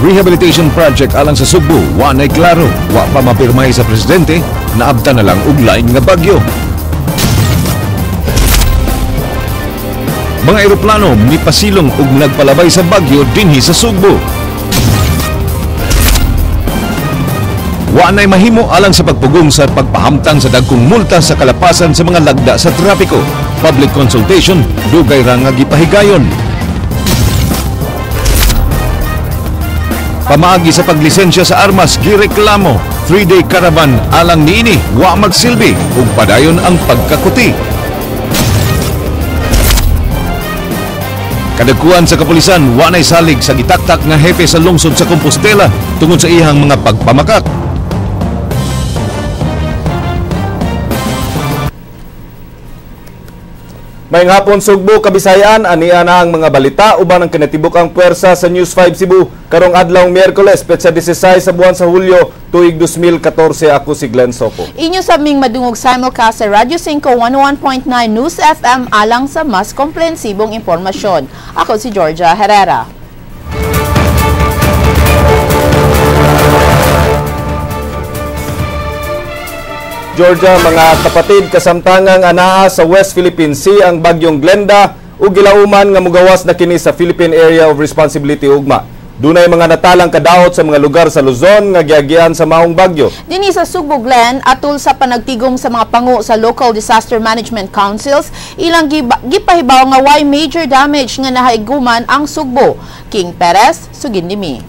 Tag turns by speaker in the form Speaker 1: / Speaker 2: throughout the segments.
Speaker 1: Rehabilitation project alang sa Sugbo, wa na'y klaro, wa pa mapirmay sa presidente, naabta na lang og lain nga bagyo. Mga eroplano mipasilong og nagpalabay sa bagyo dinhi sa Sugbo. Wa na'y mahimo alang sa pagpugong sa pagpahamtang sa dagkong multa sa kalapasan sa mga lagda sa trapiko. Public consultation, dugay ra nga gipahigayon. Pamaagi sa paglisensya sa armas, gireklamo. 3-day caravan alang niini, wa magsilbi ug padayon ang pagkakuti. Kadagkuan sa kapulisan, wa na'y salig sa gitaktak nga hepe sa lungsod sa Compostela tungod sa iyang mga pagpamakak.
Speaker 2: Maayong hapon Sugbo, Kabisayaan, ania na ang mga balita uban ang kinatibuk ang puwersa sa News 5 Cebu karong adlaw Miyerkules, petsa 16 sa buwan sa Hulyo, tuig 2014. Ako si Glenn Sopo.
Speaker 3: Inyo sa ming madungog simulcast sa Radyo 5 101.9 News FM alang sa mas komprehensibong impormasyon. Ako si Georgia Herrera.
Speaker 2: Georgia, mga kapatid, kasamtangang anaa sa West Philippine Sea ang bagyong Glenda ug gilauman nga mugawas na kini sa Philippine Area of Responsibility ugma. Dunay mga natalang kadaot sa mga lugar sa Luzon nga giagian sa maong bagyo.
Speaker 3: Dinhi sa Sugbo, Glenn, atul sa panagtigom sa mga pangu sa Local Disaster Management Councils, ilang gipahibaw nga way major damage nga nahaiguman ang Sugbo. King Perez, sugin nimi.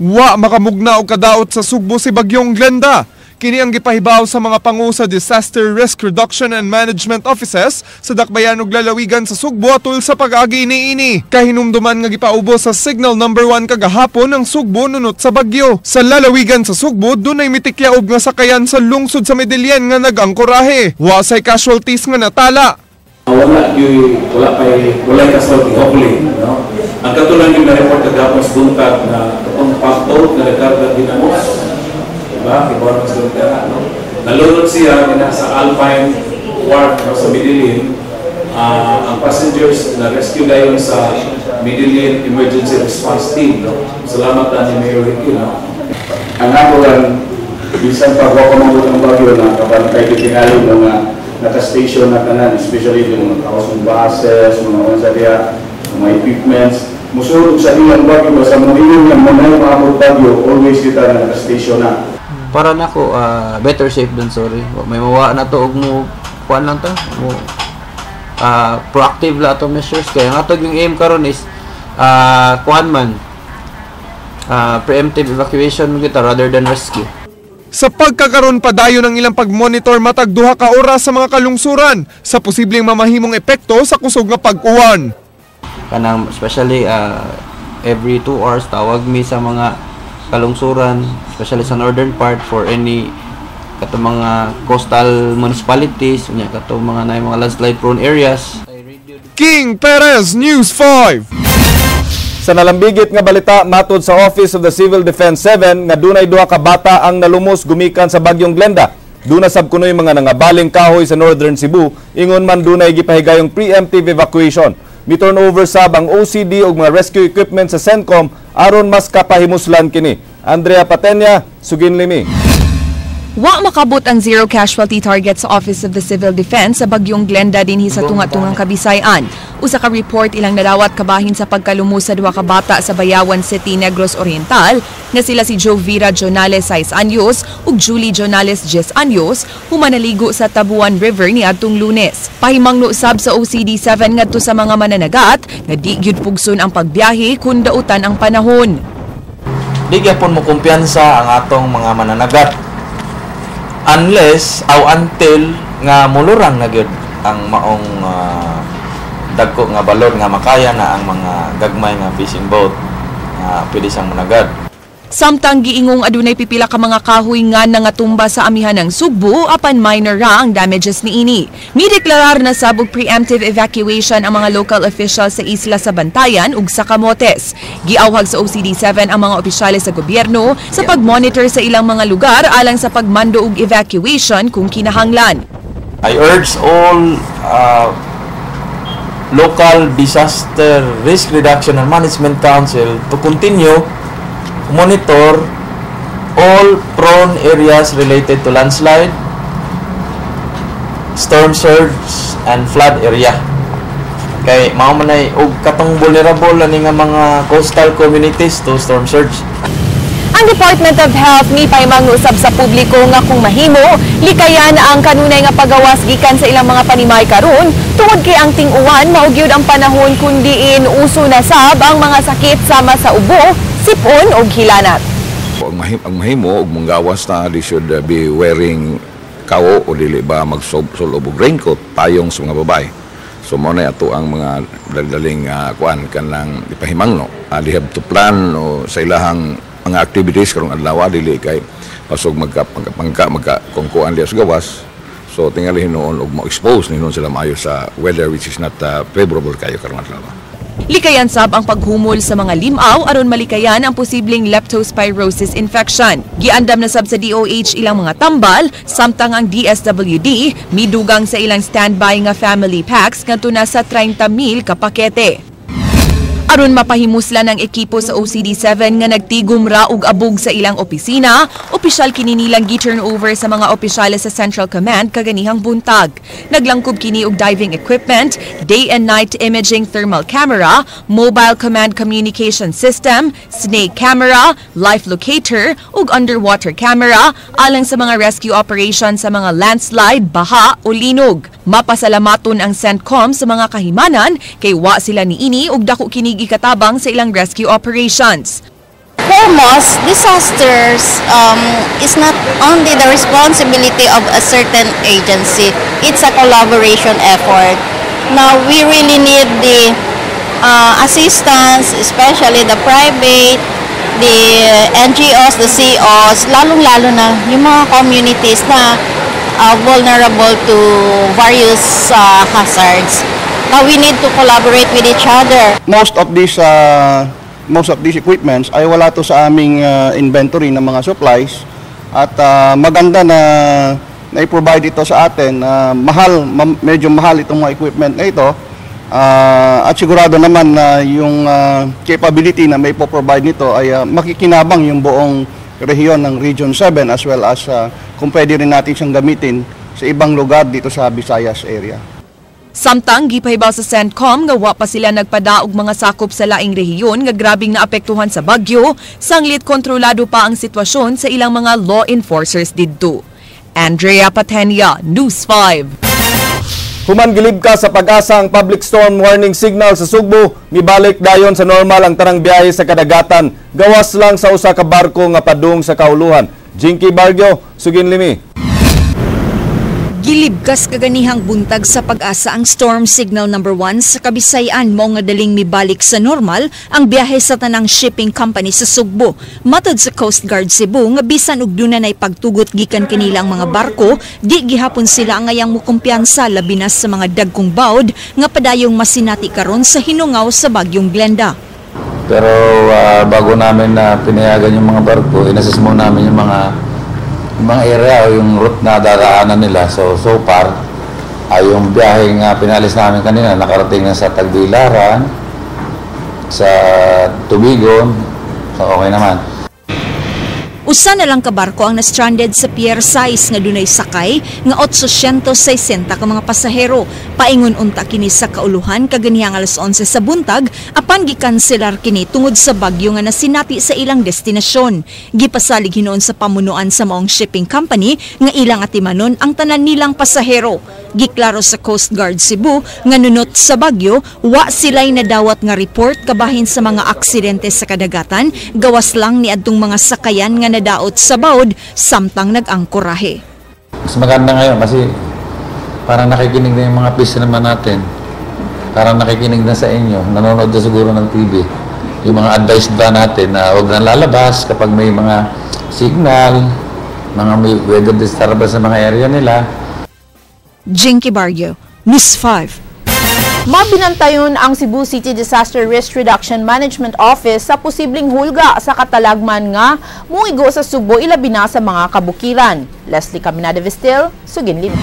Speaker 4: Wa makamugna og kadaot sa Sugbo si Bagyong Glenda. Kini ang gipahibaw sa mga pangu sa Disaster Risk Reduction and Management Offices sa Dakbayan ug lalawigan sa Sugbo atul sa pag-agi niini. Kahinumduman nga gipaubos sa signal number 1 kagahapon ang Sugbo nunot sa bagyo. Sa lalawigan sa Sugbo, dunay mitikyaob nga sakayan sa lungsod sa Medellin nga nag-angkorahe. Wa say casualties nga natala.
Speaker 5: Wala wala casualty, hopefully, no? Ang katulad yung na-report kagahapon sa buntag na katong pagboat na rekarga dinamos. Diba? No? Nalunod siya na sa Alpine Wharf, no, sa Medellin. Ang passengers na rescue dayon sa Medellin Emergency Response Team. No? Salamat na ni Mayor Ricky. No?
Speaker 6: Ang ako lang, bisan pa wa pa ang bagyo na kabantay kitingali mga naka-station na kanan, especially yung mga kaosong buses, mga unsa diya, mga equipments. Musulog sa iyang bagyo, basta mo nga mga maabot bagyo, always kita na naka-station na.
Speaker 7: Para nako, better safe than sorry. May mawa na to og mo kuan lang ta, mo proactive la ato measures kay ang ato yung aim karon is kuan man preemptive evacuation kita rather than rescue.
Speaker 4: Sa pagkakaroon padayon ang ilang pagmonitor matag 2 ka oras sa mga kalungsuran sa posibleng mamahimong epekto sa kusog nga pag-uwan.
Speaker 7: Kanang especially every 2 hours tawag mi sa mga kalungsuran, especially sa northern part for any kato mga coastal municipalities, unya kato mga na mga landslide prone areas.
Speaker 4: King Perez, News 5.
Speaker 2: Sa nalambigit nga balita, matod sa Office of the Civil Defense 7 nga dunay 2 ka bata ang nalumos gumikan sa bagyong Glenda. Duna sab kunoy mga nangabaling kahoy sa Northern Cebu, ingon man dunay gipahigayong preemptive evacuation. Mi-turnover sab ang OCD ug mga rescue equipment sa CENTCOM aron mas kapahimuslan kini. Andrea Patenya, sugin limi.
Speaker 8: Wa makabot ang zero casualty target sa Office of the Civil Defense sa bagyong Glenda dinhi sa tunga-tungang Kabisayan. Usa ka report ilang nadawat kabahin sa pagkalumos sa 2 ka bata sa Bayawan City, Negros Oriental nga sila si Jovira Jonales 6 anyos ug Julie Jonales 10 anyos humanaligo sa Tabuan River niadtong Lunes. Pahimangno sab sa OCD 7 ngadto sa mga mananagat nga di gyud pugson ang pagbiyahe kun dautan ang panahon.
Speaker 9: Di gyapon mo kumpiyansa ang atong mga mananagat unless aw until nga mulurang na gyud ang maong dagko nga balon nga makaya na ang mga gagmay nga fishing boat nga pwede siyang managad.
Speaker 8: Samtang giingong adunay pipila ka mga kahoy nga nangatumba sa amihan ng Sugbo apan minor ra ang damages niini. Mideklarar na sab og preemptive evacuation ang mga local officials sa isla sa Bantayan ug sa Camotes. Giawhag sa OCD 7 ang mga opisyales sa gobyerno sa pag-monitor sa ilang mga lugar alang sa pagmando og evacuation kung kinahanglan.
Speaker 9: I urge all Local Disaster Risk Reduction and Management Council to continue monitor all prone areas related to landslide, storm surge, and flood area. Kay mao man ay og katong vulnerable ani nga mga coastal communities to storm surge.
Speaker 8: Ang Department of Health ni usab sa publiko nga kung mahimo, likayan ang kanunay nga pagawas gikan sa ilang mga panimay karon tungod kay ang ting-uwan mao gyud ang panahon kun diin uso na sab ang mga sakit sama sa ubo, sipon ug hilanat.
Speaker 10: Ang mahimo og monggawas na, they should be wearing kawo o dili ba magsulob og raincoat, payong sa mga babae. So mao na ato ang mga daldaling kuan kanang ipahimangno. They have to plan o sa ilahang mga activities karong adlaw, dili kay pasog magka pangka magka kung kuan diya sa gawas. So tingali hinuon og mo-expose ni sila maayo sa weather which is not favorable kayo karong adlaw.
Speaker 8: Likayan sab ang paghumol sa mga limaw aron malikayan ang posibleng leptospirosis infection. Giandam na sab sa DOH ilang mga tambal, samtang ang DSWD midugang sa ilang standby nga family packs ngadto na sa 30,000 ka pakete. Aron mapahimuslan ang ekipo sa OCD-7 nga nagtigum ra og abog sa ilang opisina, opisyal kini nilang gi-turn over sa mga opisyales sa Central Command kaganihang buntag. Naglangkob kini og diving equipment, day and night imaging thermal camera, mobile command communication system, snake camera, life locator ug underwater camera alang sa mga rescue operation sa mga landslide, baha o linog. Mapasalamaton ang CENTCOM sa mga kahimanan kay wa sila niini ug dako kini gikatabang sa ilang rescue operations.
Speaker 11: Foremost, disasters is not only the responsibility of a certain agency. It's a collaboration effort. Now, we really need the assistance, especially the private, the NGOs, the COs, lalong-lalo na yung mga communities na vulnerable to various hazards. Now, we need to collaborate with each other.
Speaker 6: Most of these equipments ay wala to sa aming inventory ng mga supplies at maganda na na i-provide ito sa atin. Mahal, medyo mahal itong mga equipment na ito at sigurado naman na yung capability na may provide nito ay makikinabang yung buong rehiyon ng Region 7 as well as kung pwede rin natin siyang gamitin sa ibang lugar dito sa Visayas area.
Speaker 8: Samtang gipahibaw sa CENTCOM nga wa pa sila nagpadaog mga sakop sa laing rehiyon nga grabing naapektuhan sa bagyo, sanglit kontrolado pa ang sitwasyon sa ilang mga law enforcers didto. Andrea Patenia, News 5.
Speaker 2: Human gilibka sa Pag-asa ang public storm warning signal sa Sugbo, mibalik dayon sa normal ang tanang biyahe sa kadagatan. Gawas lang sa usa ka barko nga padung sa kauluhan. Jinky Barrio, sugin limi.
Speaker 12: Gilibkas kaganihang buntag sa Pag-asa ang storm signal number 1 sa Kabisayan, mao nga daling mibalik sa normal ang biyahe sa tanang shipping company sa Sugbo. Matod sa Coast Guard Cebu nga bisan og duna nay pagtugot gikan kanilang mga barko, di gihapon sila angayang mukumpiyansa, labi na sa mga dagkong bawd nga padayong masinati karon sa hinungaw sa bagyong Glenda.
Speaker 13: Pero bago namin na pinayagan yung mga barko, inassess muna namin yung mga area o yung route na dadaanan nila. So, so far, ay yung biyahe nga pinalis namin kanina, nakarating na sa Tagbilaran, sa Tubigon, so okay naman.
Speaker 12: Usa na lang ka barko ang na-stranded sa Pier 6 nga dunay sakay nga 860 ka mga pasahero. Paingon unta kini sa kauluhan kaganihang alas 11 sa buntag, apan gikanselar kini tungod sa bagyo nga nasinati sa ilang destinasyon. Gipasalig hinuon sa pamunuan sa maong shipping company nga ilang atimanon ang tanan nilang pasahero. Giklaro sa Coast Guard Cebu nga nunot sa bagyo, wa sila'y nadawat nga report kabahin sa mga aksidente sa kadagatan, gawas lang ni adtong mga sakayan nga nadaot sa bawd samtang nag-angkorahe.
Speaker 13: Mas maganda ngayon kasi parang nakikinig na yung mga fisherman natin. Parang nakikinig na sa inyo. Nanonood na siguro ng TV. Yung mga advice ba natin na huwag na lalabas kapag may mga signal, mga may weather disturbance sa mga area nila.
Speaker 12: Jinky Barrio, News 5.
Speaker 3: Mabinantayon ang Cebu City Disaster Risk Reduction Management Office sa posibleng hulga sa katalagman nga muigo sa Sugbo, ilabi na sa mga kabukiran. Leslie Caminada Vestil, sugin limi.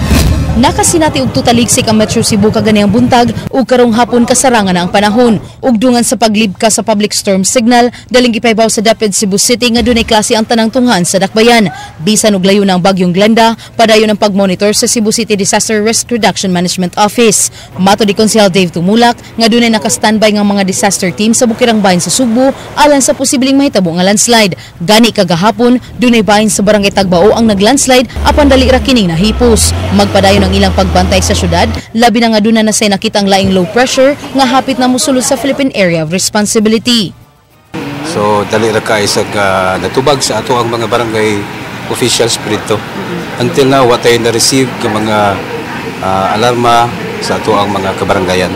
Speaker 14: Nakasinati og tutaligsik ang Metro Cebu kaganihang buntag ug karong hapon kasarangan na ang panahon. Ug dungan sa paglibka sa public storm signal, daling gipahibaw sa DepEd Cebu City nga dunay klase ang tanang tunghaan sa dakbayan. Bisan og layo na ang bagyong Glenda, padayon ang pagmonitor sa Cebu City Disaster Risk Reduction Management Office. Matod ni Konsehal Dave Tumulak nga dunay naka-standby nga mga disaster team sa Bukirang Bahin sa Sugbo alang sa posibleng mahitabo nga landslide. Gani kagahapon, dunay bahin sa Barangay Tagbao ang naglandslide apan dali ra kining nahipos. Magpadayon ang ilang pagbantay sa syudad, labi na nga duna na say nakita ang laing low pressure nga hapit na mosulod sa Philippine Area of Responsibility.
Speaker 15: So dali ra kay sa natubag sa ato ang mga barangay officials dito. Until now, wa tay na-receive nga mga alarma sa ato ang mga kabarangayan.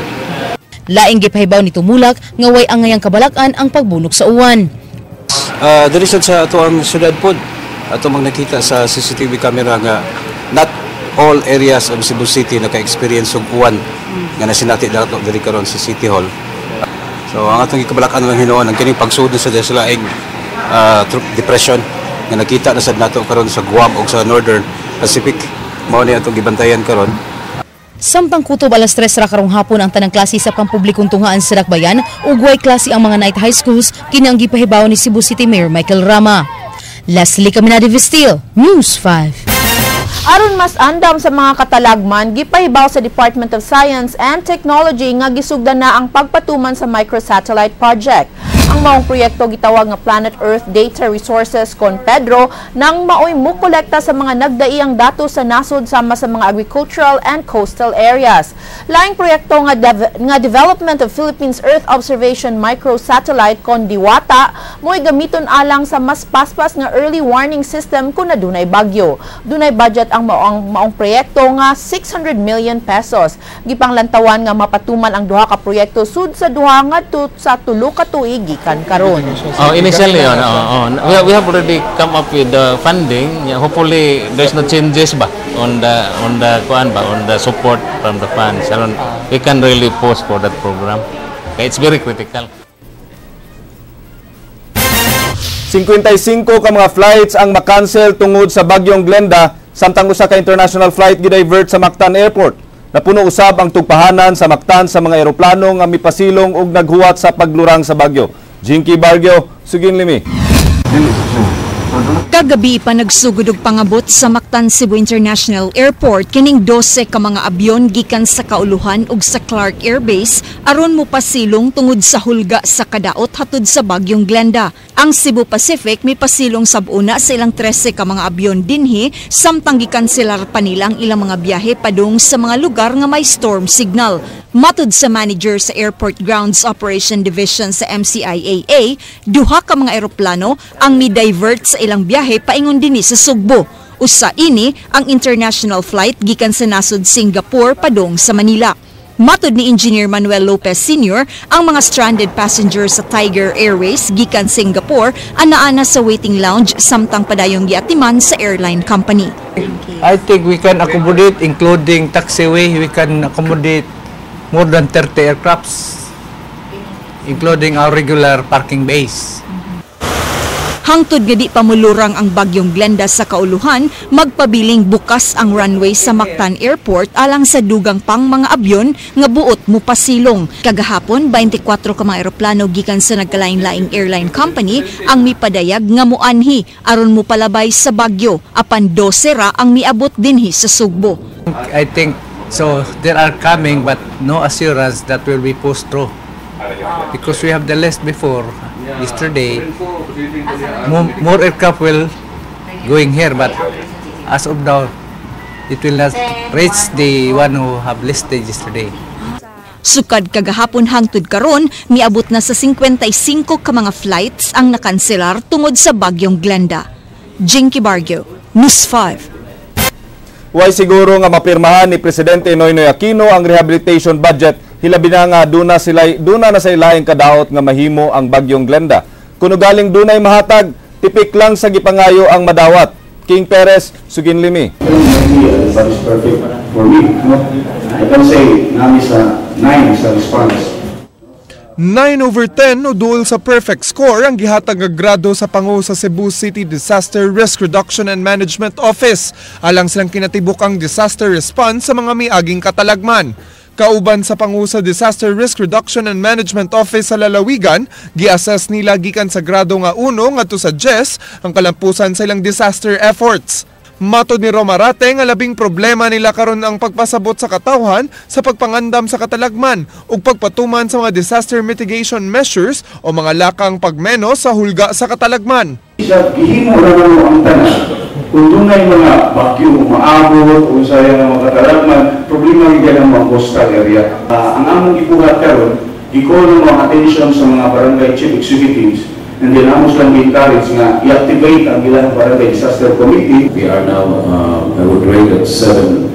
Speaker 14: Laing gipahibaw ni Tumulak nga way angayang kabalakan ang pagbunok sa uwan.
Speaker 15: Diri sad sa ato ang syudad pod, ato mang nakita sa CCTV camera nga not all areas of Cebu City naka-experience og uwan nga nasinati dato diri karon sa City Hall. So ang atong gikabalakan lang hinuon ang kining pagsud sa laing depression nga nakita na sad nato karon sa Guam ug sa Northern Pacific, mao ni atong gibantayan karon.
Speaker 14: Samtang kutob alas 3 ra karong hapon ang tanang klase sa pampublikong tunghaan sa Dakbayan ug way klase ang mga night high schools, kini ang gipahibaw ni Cebu City Mayor Michael Rama. Leslie Caminade Vestil, News 5.
Speaker 3: Aron mas andam sa mga katalagman, gipahibaw sa Department of Science and Technology nga gisugdan na ang pagpatuman sa microsatellite project. Ang maong proyekto gitawag nga Planet Earth Data Resources kon Pedro nang maoy mukolekta sa mga nagdaiyang datos sa nasod sama sa mga agricultural and coastal areas. Laing proyekto nga Development of Philippines Earth Observation Microsatellite kon Diwata mo'y gamiton alang sa mas paspas nga early warning system kung nadunay bagyo. Dunay budget ang maong proyekto nga 600 million pesos. Gipanglantawan nga mapatuman ang duha ka proyekto sud sa duha ngadto sa 3 ka tuig gikan karon.
Speaker 16: Oh, initially, oh. We have already come up with the funding. Yeah, hopefully there's no changes ba on the kuan ba on the support from the funds. Aron we can really push for that program. Okay, it's very critical.
Speaker 2: 55 ka mga flights ang makancel tungod sa bagyong Glenda samtang usa ka international flight gidivert sa Mactan Airport. Napuno usab ang tugpahanan sa Mactan sa mga eroplano nga mipasilong og naghuwat sa paglurang sa bagyo. Jinky Bargio, sugin limi.
Speaker 12: Kagabi pa nagsugod og pangabot sa Mactan Cebu International Airport kining 12 ka mga abyon gikan sa Kauluhan ug sa Clark Air Base aron mopasilong tungod sa hulga sa kadaot hatud sa bagyong Glenda. Ang Cebu Pacific mipasilong sab-una sa ilang 13 ka mga abyon dinhi samtang gikanselar pa nila ang ilang mga biyahe padung sa mga lugar nga may storm signal. Matud sa manager sa Airport Grounds Operation Division sa MCIAA, duha ka mga eroplano ang mi-divert sa ilang biyahe paingon dinhi sa Sugbo. Usa ini ang international flight gikan sa nasod Singapore padung sa Manila. Matod ni Engineer Manuel Lopez Sr., ang mga stranded passengers sa Tiger Airways gikan Singapore anaana sa waiting lounge samtang padayong giatiman sa airline company.
Speaker 17: I think we can accommodate, including taxiway, we can accommodate more than 30 aircrafts, including our regular parking base.
Speaker 12: Hangtod nga di pamulurang ang bagyong Glenda sa Kauluhan, magpabiling bukas ang runway sa Mactan Airport alang sa dugang pang mga abyon nga buot mupasilong. Kagahapon, 24 ka mga eroplano gikan sa nagkalain-laing airline company ang mipadayag nga muanhi aron mupalabay sa bagyo, apan 12 ra ang miabot dinhi sa Sugbo.
Speaker 17: I think so there are coming but no assurance that will be pushed through. Because we have the list before yesterday, more aircraft will going here, but as of now, it will not reach the one who have listed yesterday.
Speaker 12: Sukad kagahapon hangtod karon, miabot na sa 55 ka mga flights ang nakanselar tungod sa bagyong Glenda. Jinky Bargio, News 5.
Speaker 2: Way siguro nga mapirmahan ni Presidente Noynoy Aquino ang rehabilitation budget, hilabi na nga duna na sa ilaing kadaot nga mahimo ang bagyong Glenda. Kuno galing dunay mahatag, tipik lang sa gipangayo ang madawat. King Perez, sugin limi.
Speaker 6: That is perfect for me. No? I can say nami sa 9 sa response.
Speaker 4: 9 over 10 o duol sa perfect score ang gihatag nga grado sa pangu sa Cebu City Disaster Risk Reduction and Management Office alang silang kinatibuk ang disaster response sa mga miaging katalagman. Kauban sa pangu sa Disaster Risk Reduction and Management Office sa lalawigan, gi-assess nila gikan sa grado nga 1 ngadto sa 10 ang kalampusan sa ilang disaster efforts. Matod ni Romarate nga labing problema nila karon ang pagpasabot sa katawhan sa pagpangandam sa katalagman ug pagpatuman sa mga disaster mitigation measures o mga lakang pagmenos sa hulga sa katalagman.
Speaker 6: Sa gihimo ra namo ang tanan. Kung dunay mga bagyo maabot o unsay nga mga katalagman, problema gyud ang mga coastal area. Ang among gibuhat karon, gi-call ang mga attention sa mga barangay chief executives and then amo silang encourage nga i-activate ang ilang barangay disaster committee.
Speaker 5: We are now, I would rate at 7.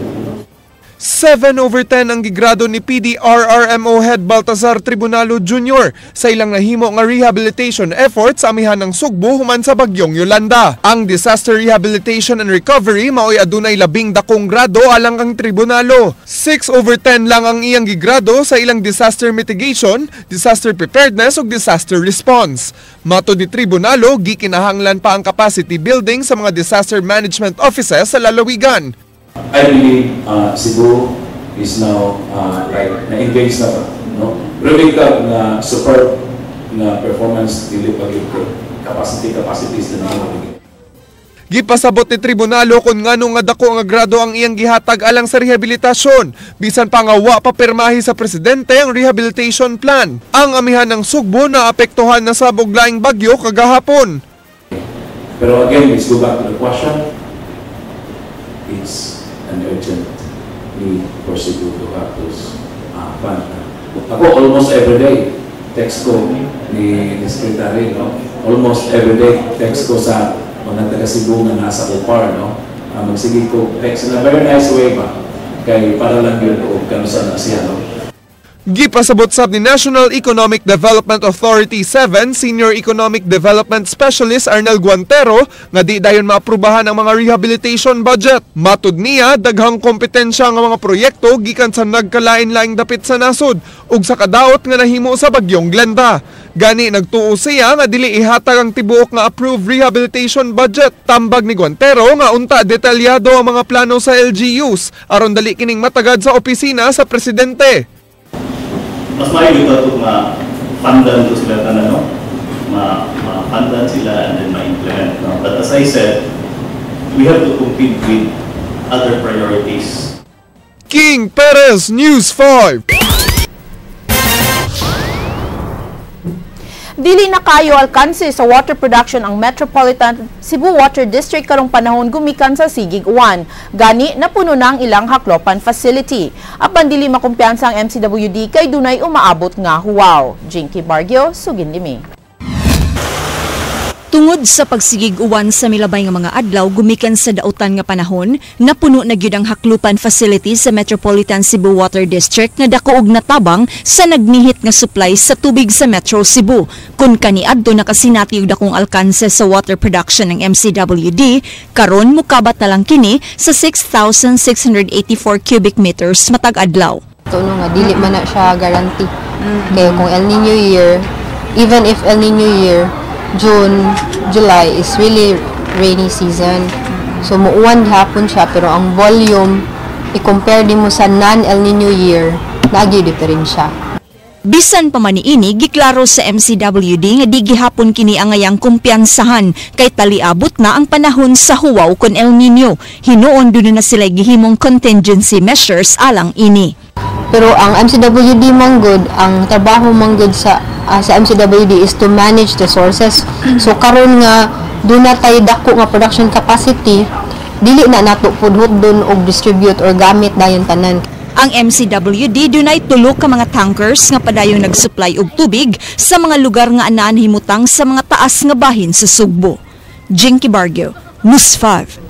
Speaker 4: 7 over 10 ang gigrado ni PDRRMO Head Baltazar Tribunalo Jr. sa ilang nahimo nga rehabilitation efforts sa amihan ng Sugbo human sa bagyong Yolanda. Ang disaster rehabilitation and recovery maoy adunay labing dakong grado alang kang Tribunalo. 6 over 10 lang ang iyang gigrado sa ilang disaster mitigation, disaster preparedness ug disaster response. Matod ni Tribunalo, gikinahanglan pa ang capacity building sa mga disaster management offices sa lalawigan.
Speaker 5: I believe Cebu is now like na-engage na ba, no? Really ka nga superb nga performance, dili pa gyud kay capacities na nahimo.
Speaker 4: Gipasabot ni Tribunalo kung ngano nga dako nga grado ang iyang gihatag alang sa rehabilitasyon, bisan pa nga wa pa pirmahi sa presidente ang rehabilitation plan. Ang amihan ng Sugbo na apektuhan na sa laing bagyo kagahapon.
Speaker 5: Pero again, let's go back to the question. It's an urgent need for Cebu to have those fund. Ako almost every day, text ko ni Secretary, no? Almost every day, text ko sa mga taga Cebu nga nasa Copar, no? Magsige ko text in a very nice way ba? Kay para lang yun o kanusa na siya, no?
Speaker 4: Gipasabot sab ni National Economic Development Authority 7 Senior Economic Development Specialist Arnel Guantero nga di dayon maaprubahan ang mga rehabilitation budget. Matud niya, daghang kompetensya nga mga proyekto gikan sa nagkalain-laing dapit sa nasod ug sa kadaot nga nahimo sa bagyong Glenda. Gani nagtuo siya nga dili ihatag ang tibuok nga approved rehabilitation budget. Tambag ni Guantero nga unta detalyado ang mga plano sa LGUs aron dali kining matagad sa opisina sa presidente.
Speaker 18: Mas maayo ito ito ma-fundan to sila tanan, no? Ma-fundan sila and then ma-implement, no? But as I said, we have to compete with other priorities.
Speaker 4: King Perez, News 5.
Speaker 3: Dili na kayo alkanse sa water production ang Metropolitan Cebu Water District karong panahon gumikan sa Sigig 1. Gani napuno na ang ilang Haklopan facility. Apan dili makumpiyansa ang MCWD kay dunay umaabot nga huwaw. Jinky Bargio, sugin limi.
Speaker 12: Tungod sa pagsigig uwan sa milabay nga mga adlaw gumikan sa dautan nga panahon, napuno na gyud ang Haklupan facility sa Metropolitan Cebu Water District nga dako og natabang sa nagnihit nga supply sa tubig sa Metro Cebu. Kun kaniadto nakasinati og dakong alkanse sa water production ng MCWD, karon mukabat na lang kini sa 6,684 cubic meters matag adlaw.
Speaker 19: Tuno nga dili man na siya guarantee. Kaya kung El Nino year, even if El Nino year, June, July is really rainy season. So, muuwan gihapon siya, pero ang volume, i-compare din mo sa non-El Nino year, naagi diferensya.
Speaker 12: Bisan pa man niini, giklaro sa MCWD nga di gihapon kini ang ngayang kumpiyansahan kay taliabot na ang panahon sa huwaw kon El Nino. Hinuon duna na sila gihimong contingency measures alang ini.
Speaker 19: Pero ang MCWD manggod, ang trabaho manggod sa MCWD is to manage the sources. So karon nga duna tay dako nga production capacity, dili na nato pud hutdon og distribute or gamit dayon tanan.
Speaker 12: Ang MCWD dunay tulo ka mga tankers nga padayong nagsupply og tubig sa mga lugar nga anaan himutang sa mga taas nga bahin sa Sugbo. Jinky Bargio, News 5.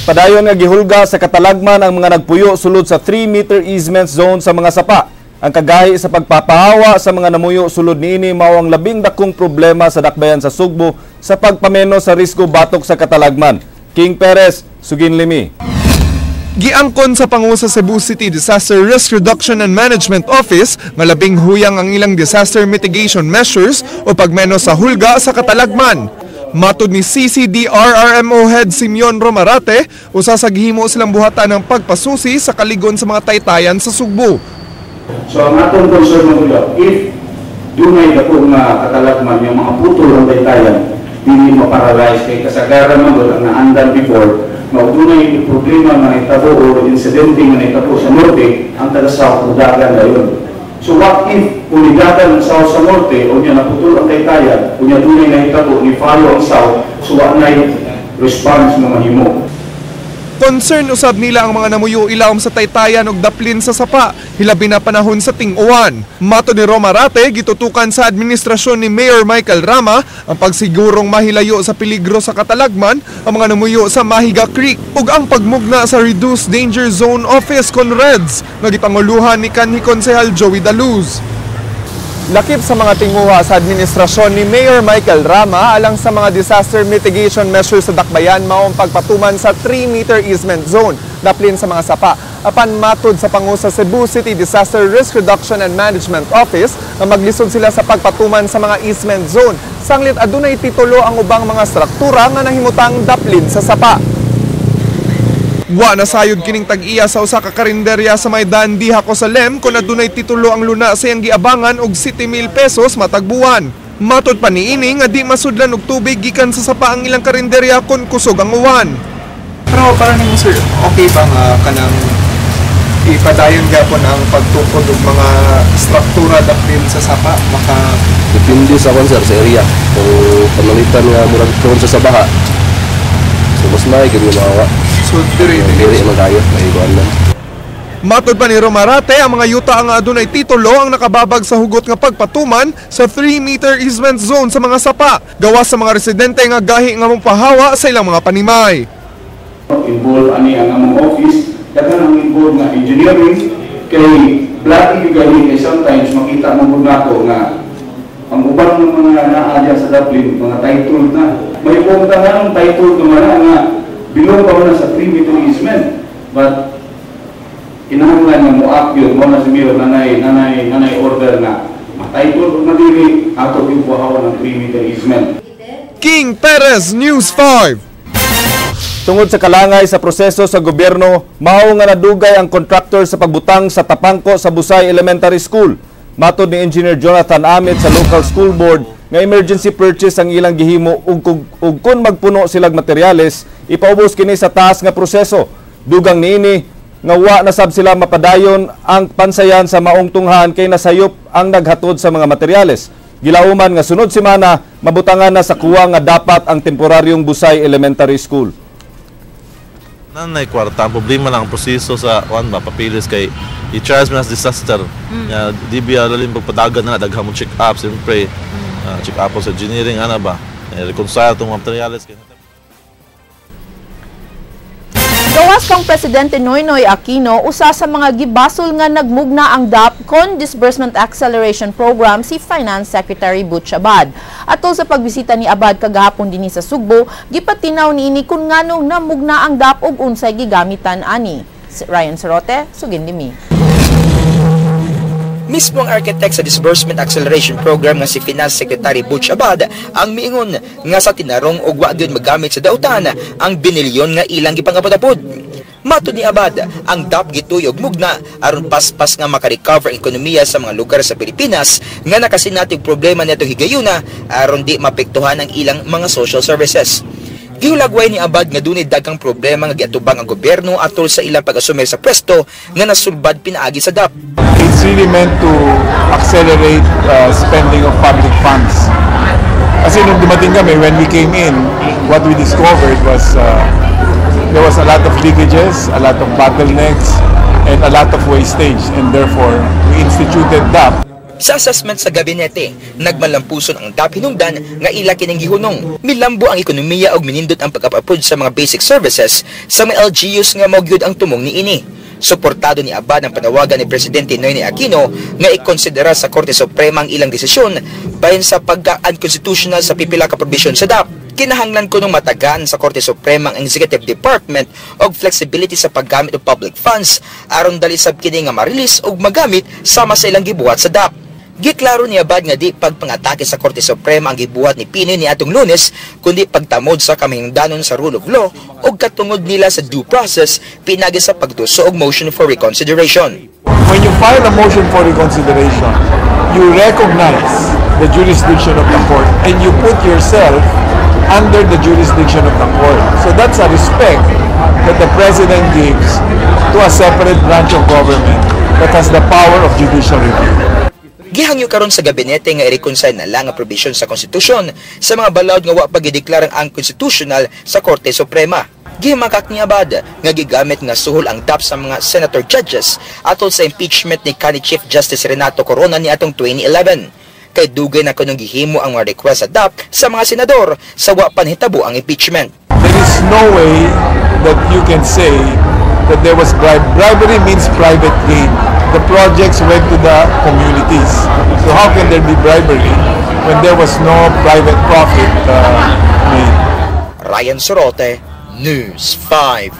Speaker 2: Padayon nga gihulga sa katalagman ang mga nagpuyo sulod sa 3-meter easement zone sa mga sapa. Ang kagahi sa pagpapahawa sa mga namuyo sulod niini mao ang labing dakong problema sa dakbayan sa Sugbo sa pagpameno sa risgo batok sa katalagman. King Perez, sugin limi.
Speaker 4: Giangkon sa pangu sa Cebu City Disaster Risk Reduction and Management Office nga labing huyang ang ilang disaster mitigation measures o pagmenos sa hulga sa katalagman. Matod ni CCDRRMO Head Simeon Romarate, usa sa gihimo silang buhatan ng pagpasusi sa kaligon sa mga taytayan sa Sugbo.
Speaker 6: So ang atong concern mga, if dunay dako nga katalagman, yung mga putol ang taytayan, dili ma-paralyze kay kasagaran man ang naandan before, dunay problema nga nahitabo o insidente nga nahitabo sa norte, ang taga-south mudagan dayon. So what if kung nidagan ang south sa norte o niya naputol ang taytayan, kung niya dunay nahitabo, ni follow ang south, so wa nay response nga mahimo.
Speaker 4: Concern usab nila ang mga namuyo ilawom sa taytayan og daplin sa sapa, hilabi na panahon sa ting-uwan. Matod ni Romarate, gitutukan sa administrasyon ni Mayor Michael Rama ang pagsigurong mahilayo sa peligro sa katalagman ang mga namuyo sa Mahiga Creek ug ang pagmugna sa Reduced Danger Zone Office kon REDS nga gipanguluhan ni kanhi Konsehal Joey Daluz. Lakip sa mga tinguha sa administrasyon ni Mayor Michael Rama alang sa mga disaster mitigation measures sa Dakbayan mao ang pagpatuman sa 3-meter easement zone daplin sa mga sapa. Apan matod sa pangu sa Cebu City Disaster Risk Reduction and Management Office nga maglisod sila sa pagpatuman sa mga easement zone. Sanglit adunay titulo ang ubang mga struktura nga nahimutang daplin sa sapa. Wa nasayod kining tag-iya sa usa ka karinderya sa may Dandi Jacosalem kung adunay titulo ang luna sa iyang giabangan og 7,000 pesos matag buwan. Matod pa niini nga di masudlan og tubig gikan sa sapa ang ilang karinderya kon kusog ang uwan. Pero para nimo sir, okay ba nga kanang ipadayon gyapon ang pagtukod og mga struktura daplin sa sapa maka
Speaker 20: depende sa kon sir sa area kung pananglitan nga murag prone sa baha. So mas may gyud nga.
Speaker 4: So diri
Speaker 20: man kayo may kuan man.
Speaker 4: Matod pa ni Romarate, ang mga yuta ang adunay titulo ang nakababag sa hugot nga pagpatuman sa 3-meter easement zone sa mga sapa. Gawas sa mga residente nga gahi nga mopahawa sa ilang mga panimay.
Speaker 6: Involved ani ang among office, daghan ang involved nga engineering kay bloody gyud kay sometimes makita mo gud nako nga ang ubang ng mga naa diya sa Dublin, mga title na. May punta nga ng title naman nga bilong pa na sa 3-meter easement. But kinahanglan nga mo-act yun, mo na si Mayor, nanay order na ma-title o madili, ato yung buhawan ng 3-meter easement.
Speaker 4: King Perez, News 5.
Speaker 2: Tungod sa kalangay sa proseso sa gobyerno, mao nga nadugay ang contractor sa pagbutang sa Tapangko sa Busay Elementary School. Matod ni Engineer Jonathan Amit sa local school board nga emergency purchase ang ilang gihimo ug kun magpuno silag materyales, ipaubos kini sa taas nga proseso. Dugang niini nga wa na sab sila mapadayon ang pansayan sa maong tunghan kay nasayop ang naghatod sa mga materyales. Gilauman nga sunod semana mabutangan na sa kuwa nga dapat ang temporaryong Busay Elementary School.
Speaker 21: Nanay kwarta, ang problema lang ang proseso sa kuan ba papilis kay i-charge man as disaster. Ya di biya lalim pagpadagan na daghan mo check up siyempre. Check up sa engineering ana ba. Reconcile tong materials kay.
Speaker 3: Gawas kang Presidente Noynoy Aquino, usa sa mga gibasol nga nagmugna ang DAP kon Disbursement Acceleration Program si Finance Secretary Butch Abad. Atol sa pagbisita ni Abad kagahapon dinhi sa Sugbo, gipatinaw niini kun nganong namugna ang DAP ug unsay gigamitan ani. Ryan Sarote, sugindi mi.
Speaker 22: Mismo ang architect sa Disbursement Acceleration Program nga si Finance Secretary Butch Abad ang miingon nga sa tinarong og wa gyud magamit sa dautan ang binilyon nga ilang gipangapod-apod. Matod ni Abad, ang DAP gituyog mugna aron paspas nga makarecover ang ekonomiya sa mga lugar sa Pilipinas nga nakasinatig problema nitong higayuna aron di mapektuhan ang ilang mga social services. Gihulagway ni Abad nga dunay daghang problema nga giatubang ang gobyerno atol sa ilang pag-asumer sa pwesto nga nasulbad pinaagi sa DAP.
Speaker 23: It's really meant to accelerate spending of public funds. Kasi nung dumating kami, when we came in, what we discovered was there was a lot of leakages, a lot of bottlenecks, and a lot of wastage. And therefore, we instituted DAP.
Speaker 22: Sa assessment sa gabinete, nagmalampuson ang DAP hinungdan nga ila kining gihunong. Milambo ang ekonomiya ug minindot ang pag-apod sa mga basic services sa mga LGUs nga mao gyud ang tumong niini. Suportado ni Abad ang panawagan ni Presidente Noynoy Aquino nga ikonsidera sa Korte Suprema ang ilang desisyon bahin sa pagka-unconstitutional sa pipila ka probisyon sa DAP. Kinahanglan kunong matagaan sa Korte Suprema ang Executive Department og flexibility sa paggamit og public funds aron dali sab kini nga ma-release og magamit sama sa ilang gibuhat sa DAP. Giklaro ni Abad nga di pagpangatake sa Korte Suprema ang gibuhat ni Pinoy ni atong Lunes, kundi pagtamod sa kamahingdanon sa rule of law ug katungod nila sa due process pinagi sa pagduso og motion for reconsideration.
Speaker 23: When you file a motion for reconsideration, you recognize the jurisdiction of the court and you put yourself under the jurisdiction of the court. So that's a respect that the president gives to a separate branch of government that has the power of judicial review.
Speaker 22: Gihangyo karon sa gabinete nga i-reconcile na lang ang probisyon sa konstitusyon sa mga balaod nga wa pa gideklarang unconstitutional sa Korte Suprema. Gimakak ni Abad nga gigamit nga suhol ang DAP sa mga senator judges atol sa impeachment ni kanhi Chief Justice Renato Corona ni atong 2011. Kay dugay na kunong gihimo ang mga request sa DAP sa mga senador sa wa pa nahitabo ang impeachment.
Speaker 23: There is no way that you can say that there was bribe. Bribery means private gain. The projects went to the communities. So how can there be bribery when there was no private profit made?
Speaker 22: Ryan Sorote, News 5.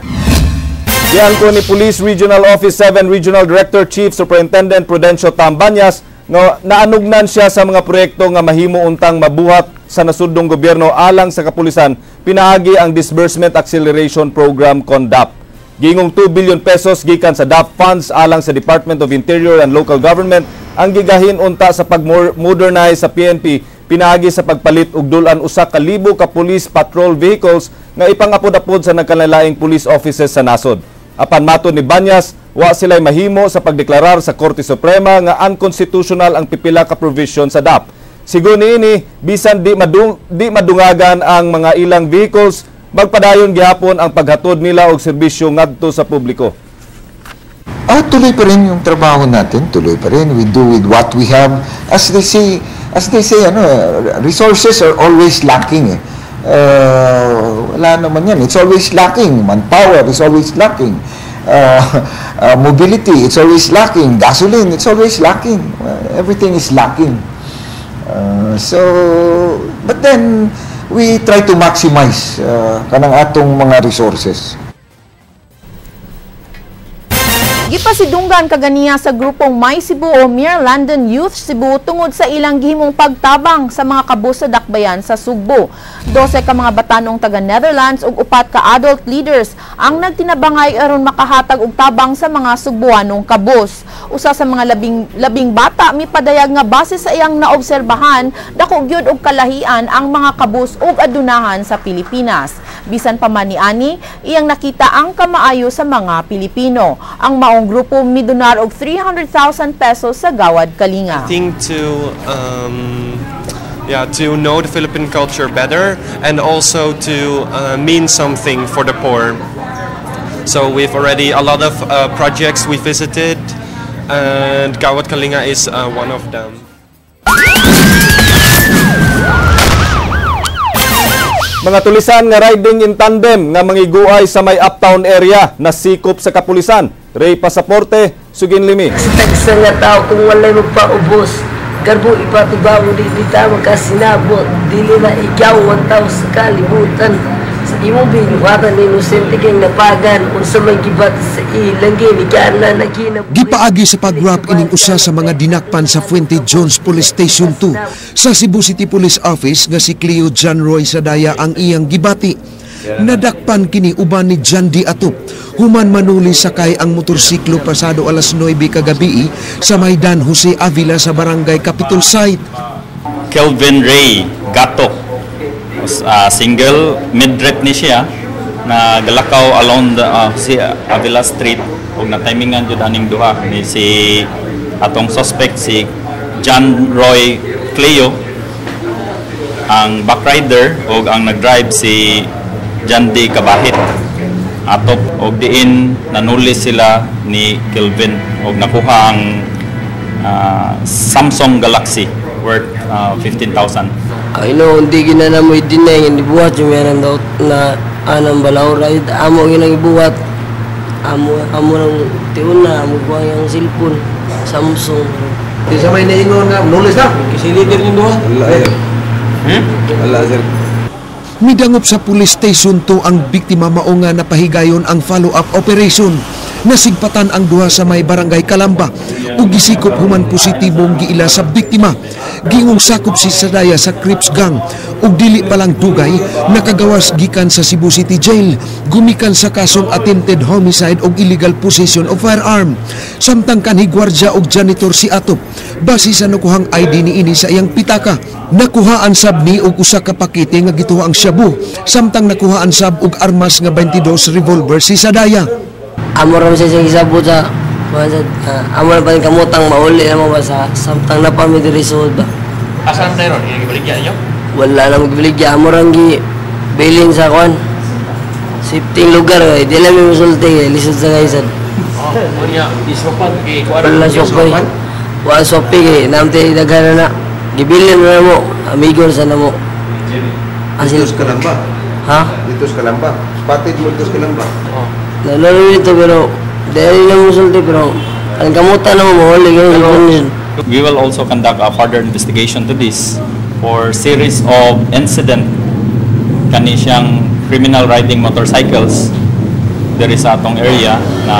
Speaker 2: Giangko ni Police Regional Office 7 Regional Director Chief Superintendent Prudencio Tambanyas nga naanugnan siya sa mga proyekto nga mahimo untang mabuhat sa nasudnong gobyerno alang sa kapulisan pinaagi ang Disbursement Acceleration Program kon DAP. Giingong 2 billion pesos gikan sa DAP funds alang sa Department of Interior and Local Government ang gigahin unta sa pag-modernize sa PNP pinaagi sa pagpalit og dul-an 1,000 ka police patrol vehicles nga ipangapod-apod sa nagkalainlaing police offices sa nasod. Apan matod ni Banyas, wa sila'y mahimo sa pagdeklarar sa Korte Suprema nga unconstitutional ang pipila ka provision sa DAP. Sigon niini, bisan di madungagan ang mga ilang vehicles, magpadayon gihapon ang paghatod nila og serbisyo ngadto sa publiko.
Speaker 1: Tuloy pa rin yung trabaho natin, tuloy pa rin. We do with what we have. As they say, ano, resources are always lacking. Eh. Wala naman yan. It's always lacking. Manpower is always lacking. Mobility, it's always lacking. Gasoline, it's always lacking. Everything is lacking. So, but then, we try to maximize kanang atong mga resources.
Speaker 3: Gipasidunggan kaganiya sa grupong My Cebu o Mir London Youth Cebu tungod sa ilang gihimong pagtabang sa mga kabus sa dakbayan sa Sugbo. 12 ka mga batanong taga Netherlands ug 4 ka adult leaders ang nagtinabangay aron makahatag og tabang sa mga Sugbuanong kabus. Usa sa mga labing bata mipadayag nga base sa iyang naobserbahan, dako gyud og kalahian ang mga kabus ug adunahan sa Pilipinas. Bisan pa man niani, iyang nakita ang kamaayo sa mga Pilipino. Ang maong grupo midonar og 300,000 pesos sa Gawad Kalinga.
Speaker 7: I think to know the Philippine culture better and also to mean something for the poor. So we've already a lot of projects we visited, and Gawad Kalinga is one of them.
Speaker 2: Mga tulisan nga riding in tandem nga mangiguay sa may uptown area na sikop sa kapulisan. Ray Pasaporte, Sugin Limi.
Speaker 9: Sa tagsa nga tao kung walay magpaubos, garbo ipatubaw di di tama kasinabot, dili na ikaw ang tao sa kalibutan. Sa imong binuhatan inosente kay napagan, unsa may gibat sa ilang ginikanan na kinabuhi.
Speaker 24: Gipaagi sa pag-rap ining usa sa mga dinakpan sa Fuente Jones Police Station 2 sa Cebu City Police Office nga si Cleo John Roy Sadaya ang iyang gibati. Nadakpan kini uban ni John D. Atop. Human manuli sakay ang motorsiklo pasado alas 9 kagabi sa Maidan Jose Avila sa Barangay Capitol Site.
Speaker 18: Kelvin Ray Gato, single, mid-drip ni siya, na galakaw along the Jose Avila Street ug na-timingan jud aning duha ni si atong suspect si John Roy Cleo, ang backrider, ug ang nag-drive si John D. Kabahit. Atop og diin nanuli sila ni Kelvin og nakuha ang Samsung Galaxy worth 15,000.
Speaker 9: Ay no, hindi gina na mo i-deny nga ibuhat yung meron daw na anang balawra. Amo ginang ibuhat. Amo nang tiun na, amo kuha yung cellphone, Samsung.
Speaker 25: Di sa may naingon nga, nulis na. Kasi leader yung duha.
Speaker 26: Wala, sir. Wala, sir.
Speaker 24: Midangop sa Police Station 2 ang biktima, mao nga napahigayon ang follow-up operation. Nasigpatan ang duha sa may Barangay Kalamba ug gisikop human positibong giila sa biktima. Gingong sakop si Sadaya sa Crips Gang ug dili pa lang dugay nakagawas gikan sa Cebu City Jail gumikan sa kasong attempted homicide ug illegal possession of firearm. Samtang kanhi gwardya og janitor si Atop base sa nakuhang ID niini sa iyang pitaka. Nakuhaan sab ni og usa ka pakete nga gituha ang shabu, samtang nakuhaan sab og armas nga 22 revolver si Sadaya.
Speaker 9: Amo ra siya siyang gisabot sa amo ra pa kamutang mauli na mo ba sa samtang na pa mi diri sud ba.
Speaker 8: Asa na ron? Gibaligya niyo?
Speaker 9: Wala na magbaligya, amo ra gi bilin sa kon. Safety lugar kay di lang mi musulti kay lisod sa kaysan.
Speaker 8: Oh, unya isupan kay kuan.
Speaker 9: Wala sopi. Wala sopi kay namte daghan na. Gibilin na mo, amigo sa namo.
Speaker 1: Dito sa Kalamba.
Speaker 9: Ha?
Speaker 1: Dito sa Kalamba. Spotted mo dito sa Kalamba.
Speaker 9: Oh. Nalaro dito pero dahil lang musulti pero ang kamutan na mo mahuli ganun.
Speaker 18: We will also conduct a further investigation to this for series of incident kani siyang criminal riding motorcycles diri sa atong area na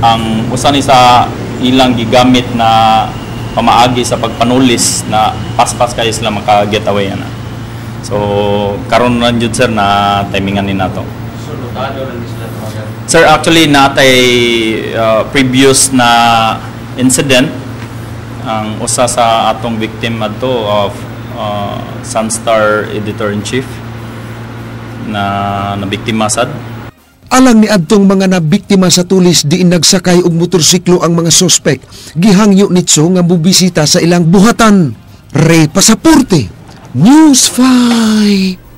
Speaker 18: ang usa ni sa ilang gigamit na pamaagi sa pagpanulis na paspas kayo sila maka-get away ana. So karon na jud sir na timingan ni nato. Sir, actually natay previous na incident ang usa sa atong victim adto of Sunstar editor-in-chief na nabiktima sad.
Speaker 24: Alang ni adtong mga nabiktima sa tulis diin nagsakay og motorsiklo ang mga sospek, gihangyo nitso nga mobisita sa ilang buhatan. Ray Pasaporte, News 5.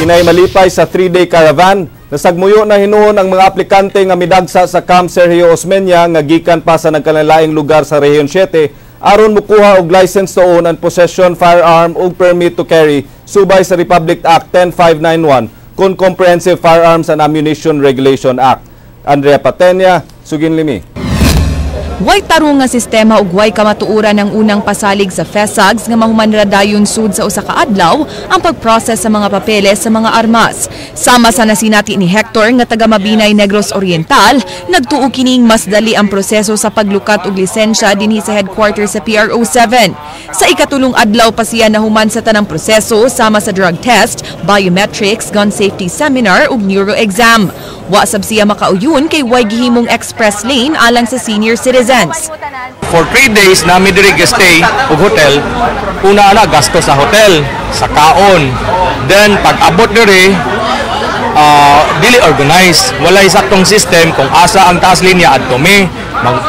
Speaker 2: Kinay malipay sa 3-day caravan, nasagmuyo na hinuon ang mga aplikante nga midagsa sa Camp Sergio Osmeña nga gikan pa sa nagkalainlaing lugar sa Rehiyon 7 aron mukuha og license to own and possession firearm ug permit to carry subay sa Republic Act 10591 kon Comprehensive Firearms and Ammunition Regulation Act. Andrea Patenia, Sugin Limi.
Speaker 10: Way tarong nga sistema ug way kamatuoran ang unang pasalig sa FESAGS nga mahuman ra dayon sud sa usa ka adlaw ang pag-process sa mga papeles sa mga armas. Sama sa nasinati ni Hector nga taga Mabinay, Negros Oriental, nagtuo kining mas dali ang proseso sa paglukat og lisensya dinhi sa headquarters sa PRO 7. Sa ikatulong adlaw pa siya nahuman sa tanang proseso sama sa drug test, biometrics, gun safety seminar ug neuro exam. Wa sab siya makauyon kay way gihimong express lane alang sa senior citizens.
Speaker 11: For 3 days nami diri stay og hotel, una na gasto sa hotel, sa kaon. Then pag abot diri dili organized, walay saktong system kung asa ang taas linya adto mi.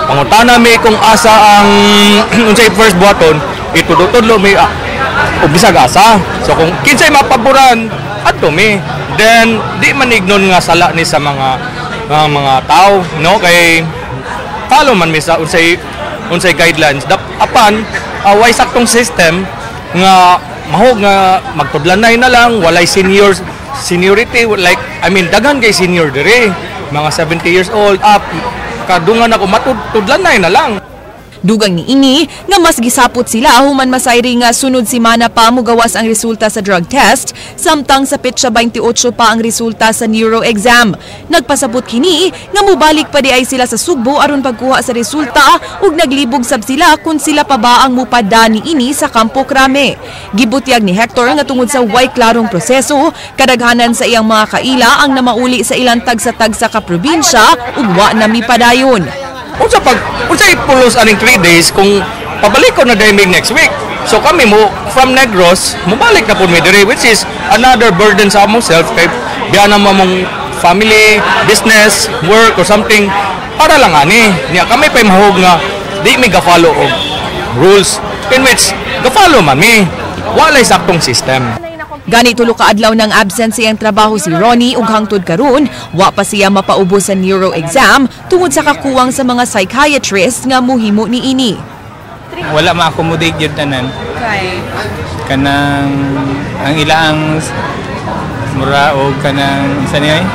Speaker 11: Pangutana mi kung asa ang unsay first buhaton, itudlo-tudlo mi og bisag asa. So kung kinsay mapaboran adto mi. Then di man ignon nga sala ni sa mga tao, no, kay follow man mi sa unsay guidelines. Apan way saktong system nga mahog nga magtudlanay na lang, walay seniority, like I mean daghan kay senior dire, mga 70 years old up, kadungan ako matudlanay na lang.
Speaker 10: Dugang ni ini nga mas gisapot sila human masayri nga sunod semana pa mugawas ang resulta sa drug test, samtang sa petsa 28 pa ang resulta sa neuro exam. Nagpasabot kini nga mobalik pa di ay sila sa Sugbo aron pagkuha sa resulta ug naglibog sab sila kung sila pa ba ang mupada ni ini sa Campo Crame. Gibutyag ni Hector nga tungod sa way klarong proseso, kadaghanan sa iyang mga kaila ang namauli sa ilang tagsa-tagsa ka probinsya ug wa na mipadayon.
Speaker 11: Unsa pag unsa ipulos aning 3 days kung pabalik ko na dahil next week. So kami mo from Negros, mobalik na pud mi diri, which is another burden sa among self kay biya na mo among family, business, work or something para lang ani. Niya kami pay mahog nga di mi ga-follow og rules in which ga-follow man mi. Walay saktong system.
Speaker 10: Gani tulo ka adlaw ng absent siyang trabaho si Ronnie ug hangtod karon wa pa siya mapaubos sa neuro exam tungod sa kakuwang sa mga psychiatrist nga muhimo niini.
Speaker 13: Wala ma-accommodate gyud tanan.
Speaker 10: Okay.
Speaker 13: Kanang ang ilaang mura og kanang sa niya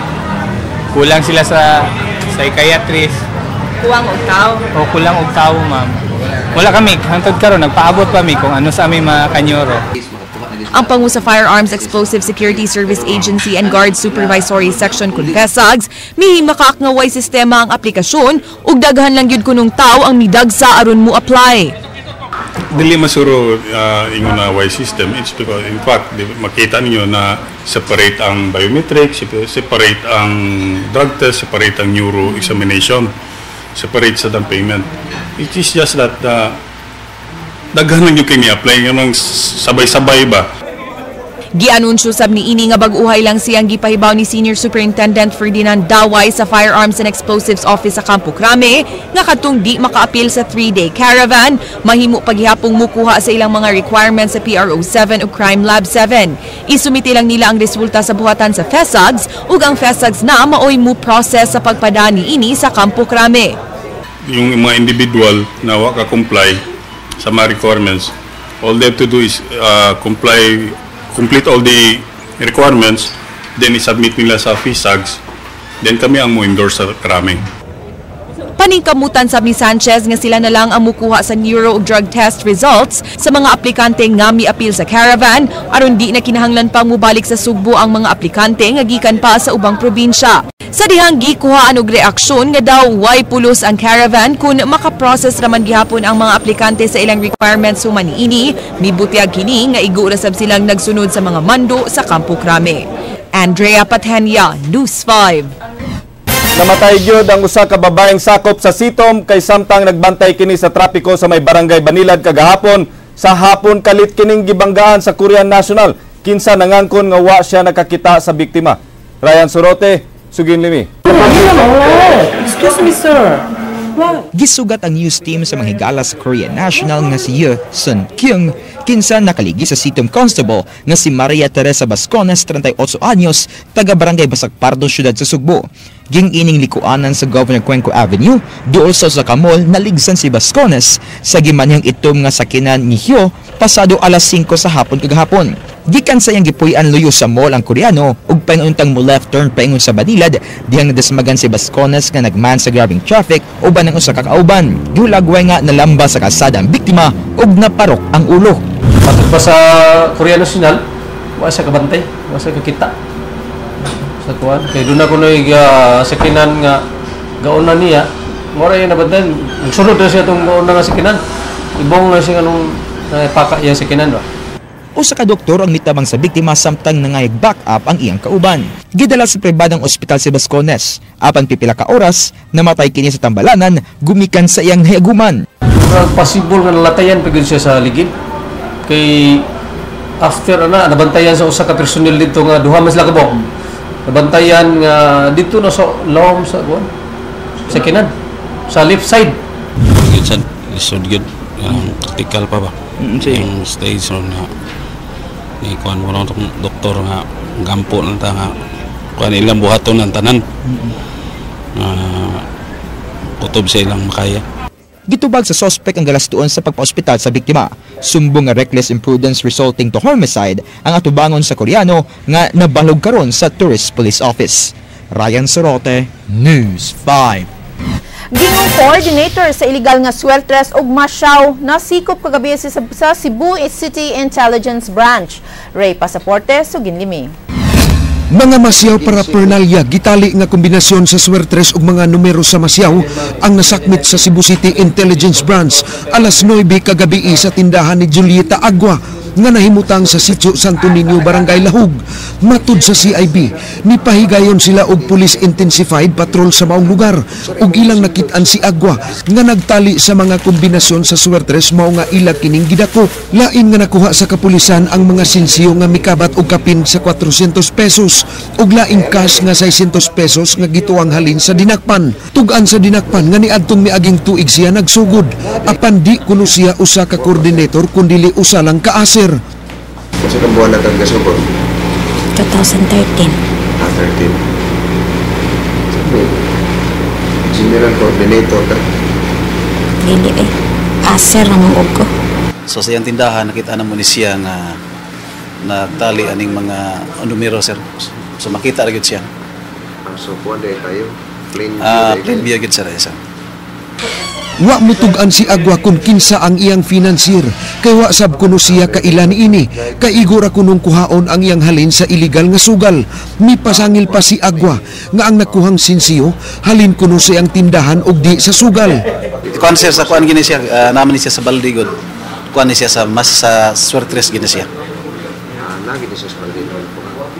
Speaker 13: kulang sila sa psychiatrist.
Speaker 10: Kuwang og tao.
Speaker 13: O kulang og tao, ma'am. Wala kami hangtod karon nagpaabot pa mi kung ano sa aming mga kanyoro.
Speaker 10: Ang pangu sa Firearms Explosive Security Service Agency and Guard Supervisory Section kun FESAGS, mihimakaak nga way sistema ang aplikasyon ug daghan lang gyud kunong tawo ang midagsa aron mo apply.
Speaker 14: Dili masuro ingon na way system. It's because in fact di, makita ninyo na separate ang biometric, separate ang drug test, separate ang neuro examination, separate sa down payment. It is just that daghan lang yung kini apply nga sabay-sabay ba.
Speaker 10: Gianunsyo sab niini nga bag-uhay lang siyang gipahibaw ni Senior Superintendent Ferdinand Daway sa Firearms and Explosives Office sa Campo Crame nga kadtong di makaapil sa 3-day caravan, mahimo paghihapong mukuha sa ilang mga requirements sa PRO 7 ug Crime Lab 7. Isumiti lang nila ang resulta sa buhatan sa FESAGS ug ang FESAGS na maoy mo process sa pagpadani ini sa Campo Crame.
Speaker 14: Yung mga individual na wa ka comply sa mga requirements, all they have to do is comply, complete all the requirements, then i-submit nila sa FISAGS, then kami ang mo-endorse sa Crame.
Speaker 10: Paningkamutan sab ni Sanchez nga sila na lang ang mukuha sa neuro ug drug test results sa mga aplikante nga miapil sa caravan aron di na kinahanglan pang mubalik sa Sugbo ang mga aplikante nga gikan pa sa ubang probinsya. Sa dihang gikuhaan og reaksyon nga daw way pulos ang caravan kung makaprocess raman gihapon ang mga aplikante sa ilang requirements human niini, mibutyag kini nga igo ra sab silang nagsunod sa mga mando sa Campo Crame. Andrea Patenia, News 5.
Speaker 2: Namatay gyud ang usa ka babaeng sakop sa Sitom kay samtang nagbantay kini sa trapiko sa may barangay Banilad kagahapon. Sa hapon kalit kining gibanggaan sa Korean National kinsa nangangkon nga wa siya nakakita sa biktima. Ryan Sorote, sugin limi.
Speaker 15: Excuse me, sir.
Speaker 22: Gisugat ang news team sa mga higala sa Korean National nga si Ye Sun Kyung, kinsa nakaligi sa Sitom Constable nga si Maria Teresa Bascones, 38 anyos, taga Barangay Basakpardo, siyudad sa Sugbo. Ging-ining likuanan sa Governor Cuenco Avenue, duol sa usa ka mall, naligsan si Bascones sa gimanihang itom nga sakinan ni Hyo pasado alas 5 sa hapon kagahapon. Gikan sa iyang gipuy-an luyo sa mall ang Koreano ug paingon mo left turn paingon sa Banilad dihang nadasmagan si Bascones nga nagman sa grabeng traffic uban ang usa ka kauban. Gihulagway nga nalamba sa kalsada ang biktima ug naparok ang ulo.
Speaker 16: Matod pa sa Korean National, wa siya kabantay, wa siya kakita sa kuan. Kay doon ako na sakinan nga gauna niya, mora yung nabantayan, nagsunod na siya itong gauna nga sakinan. Ibong na siya anong napaka iya sakinan ba.
Speaker 22: Usa ka doktor ang mitabang sa biktima samtang nangayag back up ang iyang kauban. Gidala sa pribadong ospital si Bascones. Apan pipila ka oras, namatay kini sa tambalanan gumikan sa iyang nahiaguman.
Speaker 16: Possible nga nalatayan pag siya sa ligid. Kay after ana nabantayan sa usa ka personnel dito nga duha man sila kabok. Nabantayan nga dito na sa lawom sa kuan sa kinan sa left side.
Speaker 17: Gyud sa lisod gyud critical pa ba. Yung stage ron nga ni kuan mo lang tong doktor nga gampo lang ta nga kuan ilang buhaton ang tanan. Kutob sa ilang makaya.
Speaker 22: Gitubag sa sospek ang galastuon sa pagpaospital sa biktima. Sumbong nga reckless imprudence resulting to homicide ang atubangon sa Koreano nga nabalog karon sa Tourist Police Office. Ryan Sorote, News 5.
Speaker 3: Gingong coordinator sa illegal nga sweltres ug masyaw nasikop kagabi sa Cebu City Intelligence Branch. Ray Pasaporte, Suginlimi.
Speaker 24: Mga masyaw para pernalya, gitali nga kombinasyon sa swertres ug mga numero sa masyaw ang nasakmit sa Cebu City Intelligence Branch alas 9 kagabi sa tindahan ni Julieta Agua nga nahimutang sa Sitio Santo Niño, Barangay Lahug. Matud sa CIB, nipahigayon sila og Police Intensified Patrol sa maong lugar ug ilang nakit-an si Agua nga nagtali sa mga kombinasyon sa swertres mao nga ila kining gidako. Lain nga nakuha sa kapulisan ang mga sinsiyo nga mikabat og kapin sa 400 pesos ug laing cash nga 600 pesos nga gituang halin sa dinakpan. Tug-an sa dinakpan nga niadtong miaging tuig siya nagsugod, apan di kuno siya usa ka coordinator kundili usa lang ka aser.
Speaker 1: Sa kang buwan na kang gasugod?
Speaker 25: 2013.
Speaker 1: Ah, 13. Sabi, general coordinator ka?
Speaker 25: Dili eh. Aser naman og ko.
Speaker 5: So sa iyang tindahan, nakita na mo ni siya nga nagtali aning mga numero, sir. So makita ra gyud siya.
Speaker 1: So kuan day tayo? Plain view
Speaker 5: Plain view gyud sir, sir.
Speaker 24: Wa mutug-an si Agua kung kinsa ang iyang financier, kay wa sab kuno siya kaila niini, kay igo ra kunong kuhaon ang iyang halin sa illegal nga sugal. Mipasangil pa si Agua nga ang nakuhang sinsiyo halin kuno sa iyang tindahan og di sa sugal.
Speaker 4: Kuan sir, sa kuan gini siya, naman ni siya sa baldi gud. Kuan ni siya sa mas sa swertres gini siya.
Speaker 6: Nagi ni siya sa baldi.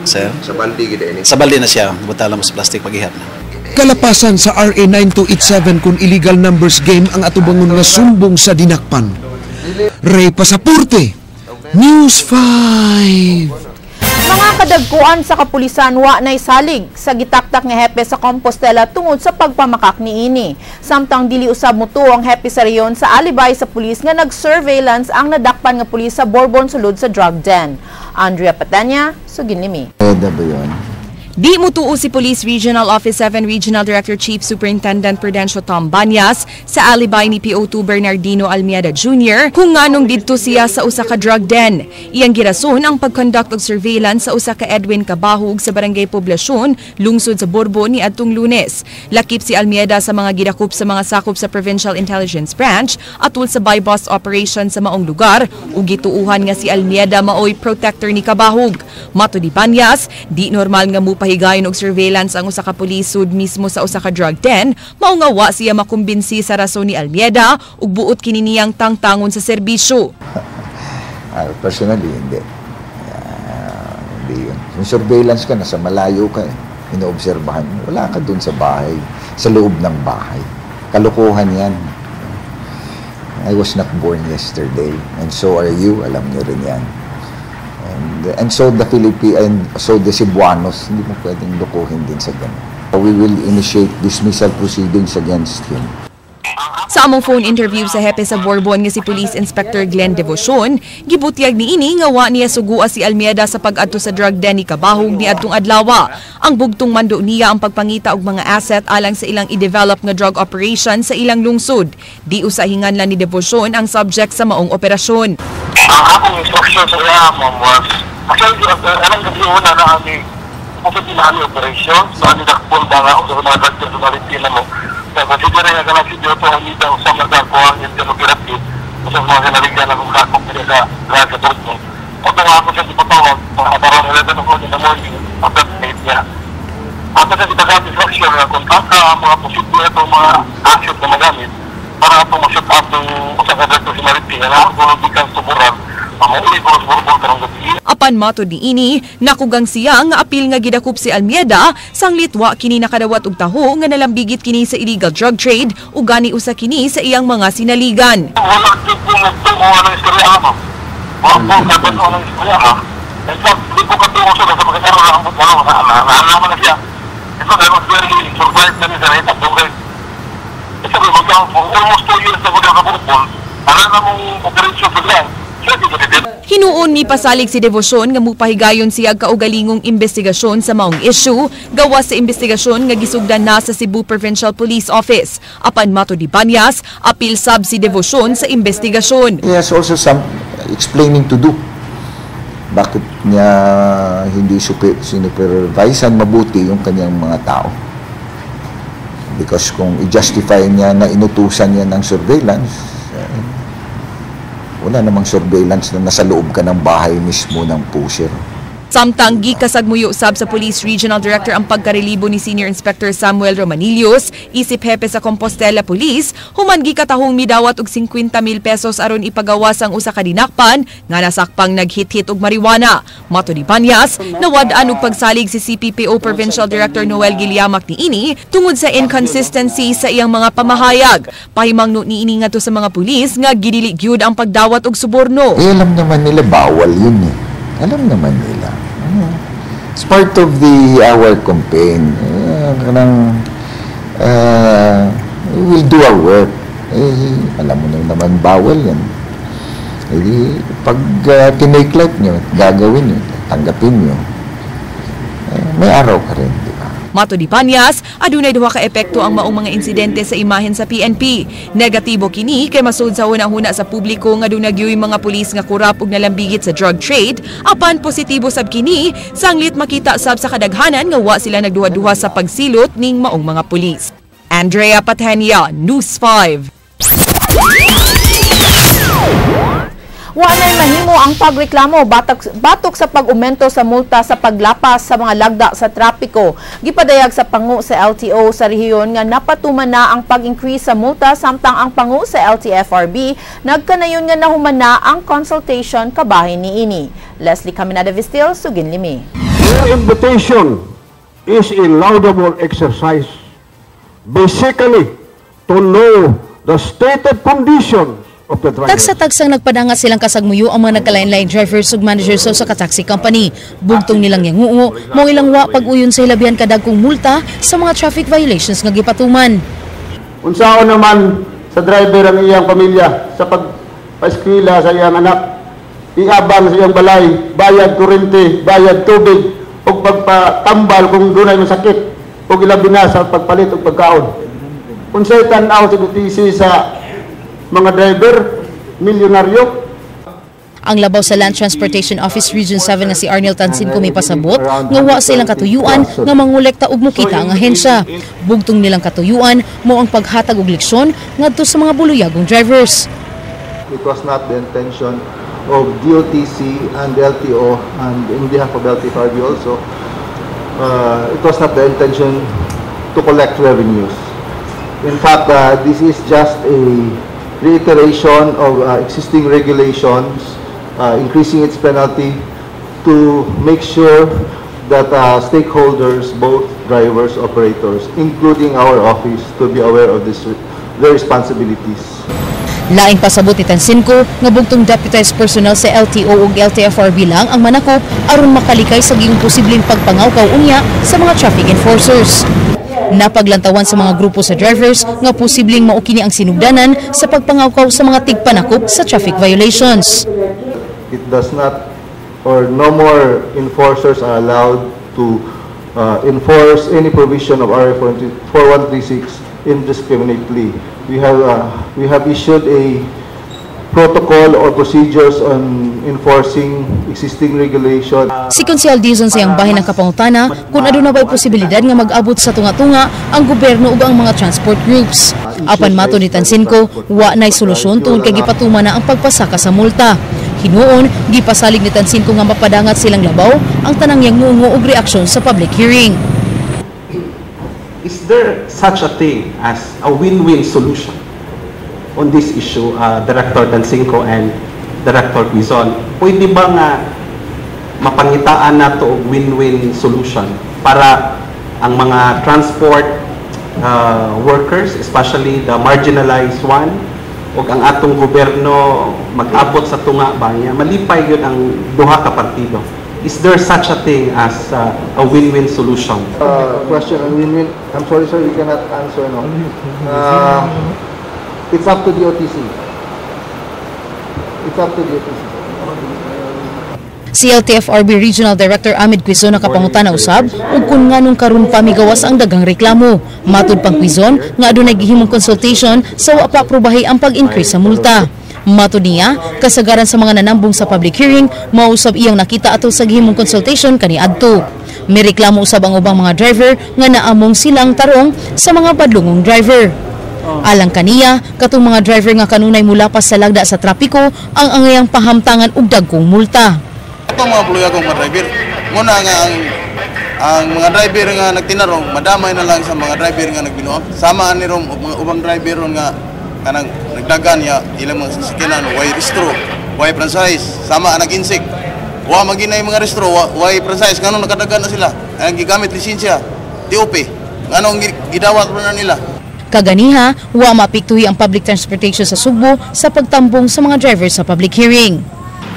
Speaker 4: Sir?
Speaker 6: Sa baldi gid ini.
Speaker 4: Sa baldi na siya, buta lang mo sa plastic paghihap na.
Speaker 24: Kalapasan sa RA 9287 kung illegal numbers game ang atubangon nga sumbong sa dinakpan. Ray Pasaporte, News 5.
Speaker 3: Mga kadagkuan sa kapulisan wa nay salig sa gitaktak nga hepe sa Compostela tungod sa pagpamakak niini. Samtang dili usab mutuo ang hepe sa reyon sa alibay sa pulis nga nag-surveillance ang nadakpan nga pulis sa Borbon sulod sa drug den. Andrea Patanya, suginlimi.
Speaker 1: Eda ba yun?
Speaker 10: Di mutuo si Police Regional Office 7 Regional Director Chief Superintendent Prudencio Tom Banyas sa alibay ni PO2 Bernardino Almeida Jr. kung nganong didto siya sa usa ka drug den. Iyang girason ang pag-conduct og surveillance sa usa ka Edwin Kabahug sa Barangay Poblacion, lungsod sa Borbon ni adtong Lunes. Lakip si Almeida sa mga gidakop sa mga sakop sa Provincial Intelligence Branch atul sa buy-bust operation sa maong lugar ug gituuhan nga si Almeida maoy protector ni Kabahug. Matud ni Banyas, di normal nga mupahigayon og surveillance ang usa ka pulis sud mismo sa usa ka drug den, mao nga wa siya makumbinsi sa rason ni Almeida ug buot kini niyang tangtangon sa serbisyo.
Speaker 1: Personally, hindi. Hindi yun. Yung surveillance ka, nasa malayo ka eh. Inoobserbahan mo. Wala ka dun sa bahay, sa loob ng bahay. Kalokohan yan. I was not born yesterday. And so are you. Alam nyo rin yan. And so the Philippines, and so the Cebuanos, hindi mo pwedeng lokohin din sa ganun. We will initiate dismissal proceedings against him.
Speaker 10: Sa among phone interview sa hepe sa Borbon nga si Police Inspector Glenn Devocion, gibutyag niini nga wa niya sugua si Almeida sa pag-adto sa drug den ni Kabahug ni adtong adlawa. Ang bugtong mando niya ang pagpangita og mga asset alang sa ilang i-develop nga drug operation sa ilang lungsod. Di usa hinganlan ni Devocion ang subject sa maong operasyon.
Speaker 12: Ang akong instruction sa iya, ma'am, was actually, anong gabi una na kami pupunta na kami operation, so ano dakpon ba nga sa mga drug personality na mo. So, consider nga ka na si Dioto ang ida sa mga kuhan yung demography, sa mga kanaligan na kung kakong nila sa drug sa Borno. O ito nga ako siya ipatawag, mga around 11 o'clock in the morning, after 8 niya. Ako siya ipatawag instruction nga kung asa ang mga posible itong mga asset na magamit, para itong ma-shoot up ng usa ka drug personality nga na kung di kang suburan, mamuuli ko sa Borbon karong gabi.
Speaker 10: Apan matod niini, nakugang siya nga apil nga gidakop si Almeida sanglit wa kini nakadawat og taho nga nalambigit kini sa illegal drug trade ug gani usa kini sa iyang mga sinaligan.
Speaker 12: Wala gyud ko nagtuo ng istorya ma'am. Wala ko kabalo ng istorya ha. In fact, di ko katuo sa mga karon ang wala na na siya. In fact, I was very surprised na ni sa reta dugay. Isa ko mag for almost 2 years na ko nakaburpon. Ana na mong operation sa land.
Speaker 10: Hinuon ni pasalig si Devocion nga mupahigayon siya kaugalingong investigasyon sa maong issue gawas sa investigasyon nga gisugdan na sa Cebu Provincial Police Office. Apan matud ni Banyas, apil sab si Devocion sa investigasyon.
Speaker 1: He has also some explaining to do. Bakit niya hindi sinupervisean mabuti yung kanyang mga tao? Because kung i-justify niya na inutusan niya ng surveillance, wala namang surveillance na nasa loob ka ng bahay mismo ng pusher.
Speaker 10: Samtang gikasagmuyo sab sa Police Regional Director ang pagkarelibo ni Senior Inspector Samuel Romanillos, isip hepe sa Compostela Police, human gikatahong midawat og 50,000 pesos aron ipagawas ang usa ka dinakpan nga nasakpang naghit-hit og marijuana. Matud ni Banyas, nawad-an og pagsalig si CPPO Provincial Director Noel Giliamak niini tungod sa inconsistency sa iyang mga pamahayag. Pahimangno niini ngadto sa mga pulis nga gidili gyud ang pagdawat og suborno.
Speaker 1: Eh, alam naman nila bawal yun eh. Alam naman nila. It's part of the our campaign. We will do our work. Eh, alam mo na naman bawal yan. Eh, pag tinake life nyo, gagawin nyo, tanggapin nyo, eh, may araw ka rin, di ba?
Speaker 10: Matud ni Banyas, adunay duha ka epekto ang maong mga insidente sa imahen sa PNP. Negatibo kini kay masud sa hunahuna sa publiko nga dunay gyuy mga pulis nga kurap ug nalambigit sa drug trade, apan positibo sab kini sanglit makita sab sa kadaghanan nga wa sila nagduha-duha sa pagsilot ning maong mga pulis. Andrea Patenia, News 5.
Speaker 3: Wa na'y mahimo ang pagreklamo batok sa pag-umento sa multa sa paglapas sa mga lagda sa trapiko. Gipadayag sa pangu sa LTO sa rehiyon nga napatuman na ang pag-increase sa multa, samtang ang pangu sa LTFRB nagkanayon nga nahuman na ang consultation kabahin niini. Leslie Caminada Vistil, sugin limi.
Speaker 7: Your invitation is a laudable exercise. Basically, to know the stated conditions of the driver.
Speaker 19: Tagsa-tagsang nagpadangat silang kasagmuyo ang mga nagkalain-laing drivers ug managers sa usa ka taxi company. Bugtong nilang yanguo, mao ilang wa pag-uyon sa hilabihan kadagkong multa sa mga traffic violations nga gipatuman.
Speaker 7: Unsaon naman sa driver ang iyang pamilya sa pagpaeskwela sa iyang anak, iabang sa iyang balay, bayad kuryente, bayad tubig, ug pagpatambal kung dunay masakit, ug ilabi na sa pagpalit og pagkaon. Unsay tan-aw sa DTC sa mga driver, milyonaryo?
Speaker 19: Ang labaw sa Land Transportation Office Region 7 nga si Arnel Tansin may pasabot nga wa sa ilang katuyuan nga mangolekta og mukita ang ahensya. Bugtong nilang katuyuan mao ang paghatag og leksyon ngadto sa mga buluyagong drivers.
Speaker 20: It was not the intention of DOTC and LTO and in behalf of LTFRB also, it was not the intention to collect revenues. In fact, this is just a reiteration of existing regulations, increasing its penalty to make sure that stakeholders, both drivers, operators, including our office, to be aware of this, their responsibilities.
Speaker 19: Laing pasabot ni Tansinko nga bugtong deputized personnel sa LTO ug LTFRB lang ang manakop aron makalikay sa gihimong posibleng pagpangawkaw unya sa mga traffic enforcers. Napaglantawan sa mga grupo sa drivers nga posibleng mao kini ang sinugdanan sa pagpangawkaw sa mga tigpanakop sa traffic violations.
Speaker 20: It does not, or no more enforcers are allowed to enforce any provision of RA 4136 indiscriminately. We have issued a protocol or procedures on enforcing existing regulation.
Speaker 19: Si Konsehal Dizon sa iyang bahin ang kapangutana kung aduna ba'y posibilidad nga mag-abot sa tunga-tunga ang gobyerno ug ang mga transport groups. Apan mato ni Tansinko, wa na'y solusyon tungod kay gipatuman na ang pagpasaka sa multa. Hinuon, gipasalig ni Tansinko nga mapadangat silang labaw ang tanang yangungo og reaksyon sa public hearing.
Speaker 21: Is there such a thing as a win-win solution on this issue, Director Tansinko and Director Quizon? Pwede ba nga mapangitaan nato og win-win solution para ang mga transport workers, especially the marginalized one, ug ang atong gobyerno mag-abot sa tunga ba niya, malipay yun ang duha ka partido? Is there such a thing as a win-win solution?
Speaker 20: Question on win-win, I'm sorry, sir, we cannot answer, no. It's up to the DOTC. It's up to the DOTC.
Speaker 19: Si LTFRB Regional Director Ahmed Quizon nakapangutana usab ug kung nganong karon pa migawas ang daghang reklamo. Matud pang Quizon nga adunay gihimong consultation sa wa pa aprobahi ang pag-increase sa multa. Matud niya, kasagaran sa mga nanambong sa public hearing mao usab iyang nakita atol sa gihimong consultation kaniadto. Mireklamo usab ang ubang mga driver nga naamong silang tarong sa mga badlungong driver. Alang kaniya, katong mga driver nga kanunay mulapas sa lagda sa trapiko ang angayang pahamtangan og dagkong multa.
Speaker 23: Ito mga buluyagong mga driver. Muna nga ang mga driver nga nagtinarong, madamay na lang sa mga driver nga nagbinuang. Sama ani ron og mga ubang driver ron nga kanang nagdagan ya ilang mga sasakyanan way restro, way franchise, sama ang nag-insik. Wa maginay mga restro, way franchise, nganong nakadagan na sila. Ang gigamit lisensya, TOP. Nganong gidawat na nila.
Speaker 19: Kaganiha, wa maapektuhi ang public transportation sa Sugbo sa pagtambong sa mga driver sa public hearing.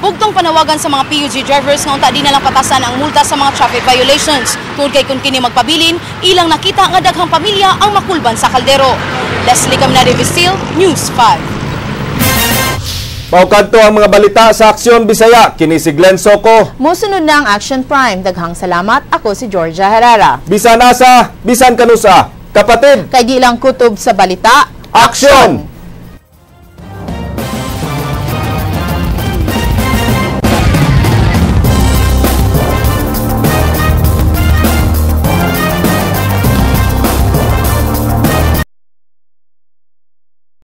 Speaker 19: Bugtong panawagan sa mga PUG drivers nga unta di na lang patasan ang multa sa mga traffic violations. Tungod kay kung kini magpabilin, ilang nakita nga daghang pamilya ang makulban sa kaldero. Leslie Caminade Vistil, News 5.
Speaker 2: Mao kadto ang mga balita sa Aksyon Bisaya. Kini si Glenn Soco.
Speaker 3: Mosunod na ang Action Prime. Daghang salamat. Ako si Georgia Herrera.
Speaker 2: Bisan asa, bisan kanusa. Kapatid.
Speaker 3: Kay di lang kutob sa balita.
Speaker 2: Aksyon!